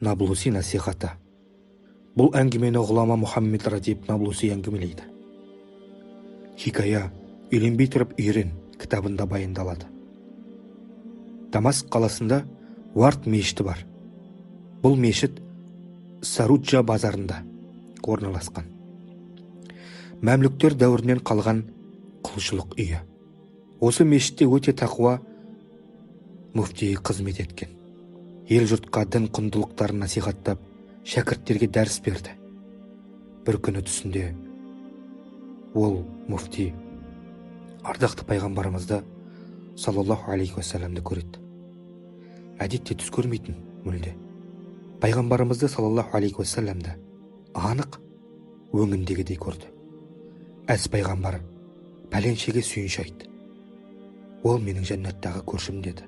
Наблуси насихаты. Бұл әңгімені ғұлама Мұхаммед Ратиб Наблуси әңгімелейді. Хикая «Үйленбей тұрып үйрен» кітабында баяндалады. Дамаск қаласында Уарт мешіті бар. Бұл мешіт Саруджа базарында орналасқан. Мәмлүктер дәуірінен қалған құлшылық үйі. Осы мешітте өте тақуа мүфти қызмет еткен. Ел жұртқа дін құндылықтарын насихаттап, шәкірттерге дәріс берді. Бір күні түсінде ол мүфти ардақты пайғамбарымызды саллаллаху алейхи уассаламды көреді. Әдетте түс көрмейтін мүлде. Пайғамбарымызды саллаллаху алейхи уассаламды анық өңіндегідей көрді. Әз пайғамбар пәленшеге сүйінші айт. Ол менің жәннаттағы көршім деді.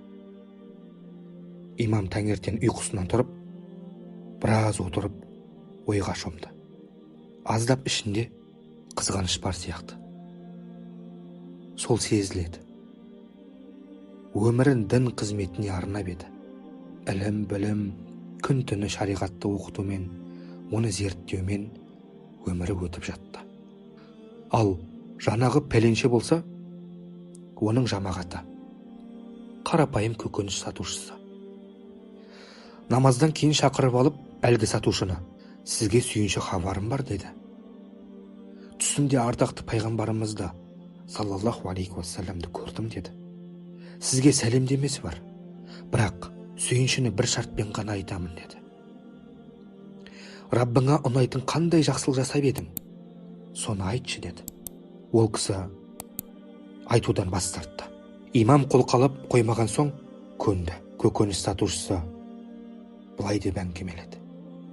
Имам таңертең ұйқысынан тұрып, біраз отырып ойға шомды. Аздап ішінде қызғаныш бар сияқты. Сол сезіледі. Өмірін дін қызметіне арнап еді. Ілім, білім, күн-түні шариғатты оқытумен, оны зерттеумен өмірі өтіп жатты. Ал жаңағы пәленше болса, оның жамағаты, қарапайым көкөніс сатушысы. Намаздан кейін шақырып алып, әлгі сатушыны, сізге сүйінші хабарым бар деді. Түсімде ардақты пайғамбарымызды саллаллаху алейхи уассаламды көрдім деді. Сізге сәлемдемесі бар, бірақ сүйіншіні бір шартпен ғана айтамын деді. Раббыңа ұнайтын қандай жақсылық жасап едің, соны айтшы деді. Ол кісі айтудан бас тартты. Имам қолқалап қоймаған соң көнді. Көкөніс сатушысы былай деп әңгімеледі.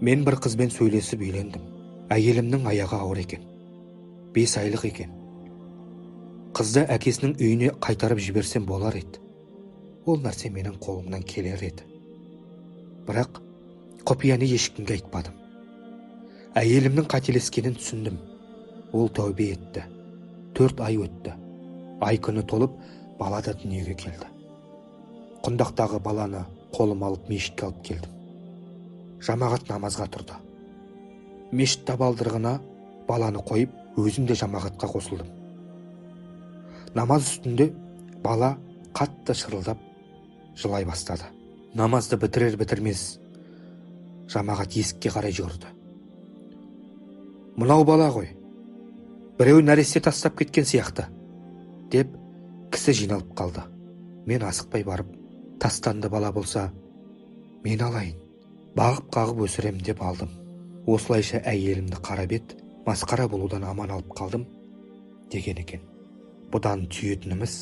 Мен бір қызбен сөйлесіп үйлендім. Әйелімнің аяғы ауыр екен. 5 айлық екен. Қызды әкесінің үйіне қайтарып жіберсем болар еді. Ол нәрсе менің қолымнан келер еді. Бірақ құпияны ешкімге айтпадым. Әйелімнің қателескенін түсіндім. Ол тәубе етті. 4 ай өтті. Ай күні толып, бала да дүниеге келді. Құндақтағы баланы қолым алып мешітке алып келдім. Жамағат намазға тұрды. Мешіт табалдырығына баланы қойып, өзім де жамағатқа қосылдым. Намаз үстінде бала қатты шырылдап жылай бастады. Намазды бітірер бітірмес жамағат есікке қарай жүгірді. Мынау бала ғой, біреу нәресте тастап кеткен сияқты, деп кісі жиналып қалды. Мен асықпай барып, тастанды бала болса, мен алайын, бағып қағып өсірем деп алдым. Осылайша әйелімді қара бет, масқара болудан аман алып қалдым, деген екен. Бұдан түйетініміз,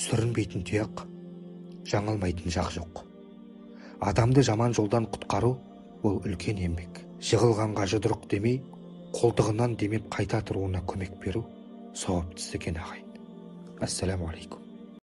сүрінбейтін тұяқ, жаңылмайтын жақ жоқ. Адамды жаман жолдан құтқару ол үлкен еңбек. Жығылғанға жұдырық демей, қолтығынан демеп қайта тұруына көмек беру сауапты іс екен ағайын. Ассаламу алейкум.